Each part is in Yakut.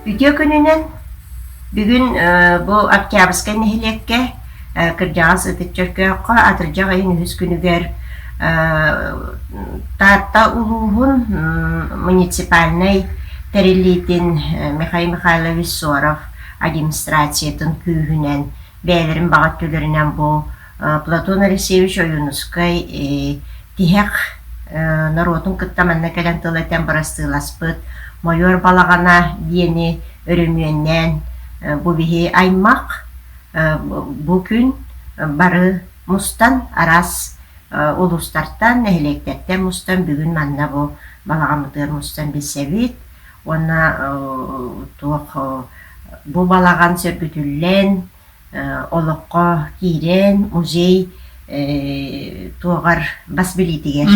Үтүө күнүнэн бүгүн бу Октябрьскай нэһилиэккэ кырдьаҕас Ытык Чөркөөххө атырдьах ыйын үһүс күнүгэр Таатта улууһун муниципальнай тэриллиитин Михаил Михайлович Соров администрациятын күүһүнэн бэйэлэрин баҕа өттүлэринэн бу Платон Алексеевич Ойуунускай тиһэх норуотун кытта манна кэлэн тыл этэн бырастыыласпыт Мойуор балаҕана диэни өрөмүөннээн бу биһи аймах бу күн бары мустан араас улуустартан, нэһилиэктэртэн мустан бүгүн манна бу балаҕаммытыгар мустан билсэбит уонна туох бу балаҕан сөргүтүллэн олоххо киирэн музей туоҕар бас билиитигэр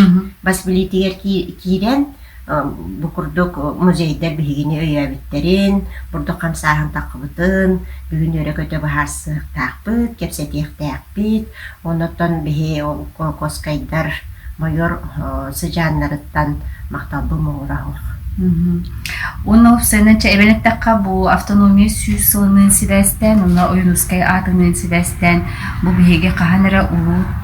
бас билиитигэр киирэн бу курдук музейдар биһигини өйөөбүттэрин, бурдук хамсааһын таххыбытын бүгүн үөрэ-көтө быһаарсыахтаахпыт, кэпсэтиэхтээхпит. Оннуттан биһи Кокоскайдар майор сыдьааннарыттан махталбын муҥура суох. Уонна уопсайынан чэ эбэн эттэххэ бу автономия сүүс сылыныын сибээстээн уонна Ойуунускай аатыныын сибээстээн бу биһиги хаһан эрэ уруут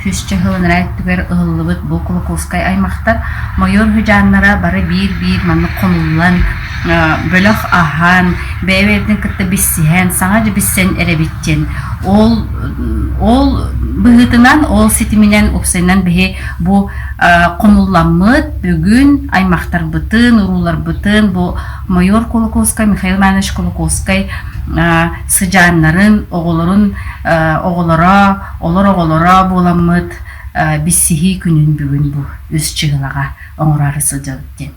сүүсчэ сыл анараа өттүгэр ыһыллыбыт бу Кулаковскай аймахтар майор сыдьааннара бары биир-биир маннык хомуллан бөлөх аһан бэйэ-бэйэбитин кытта билсиһэн саҥа дьэ билсэн эрэбит диэн ол ол быһыытынан ол ситиминэн уопсайынан биһи бу хомулламмыт бүгүн аймахтарбытын, урууларбытын бу майор Кулаковскай, Михаил Иванович Кулаковскай сыдьааннарын, оҕолорун оҕолоро, олор оҕолоро буоламмыт биссиһии күнүн бүгүн бу үс чыһылаҕа оҥороору сылдьабыт диэн.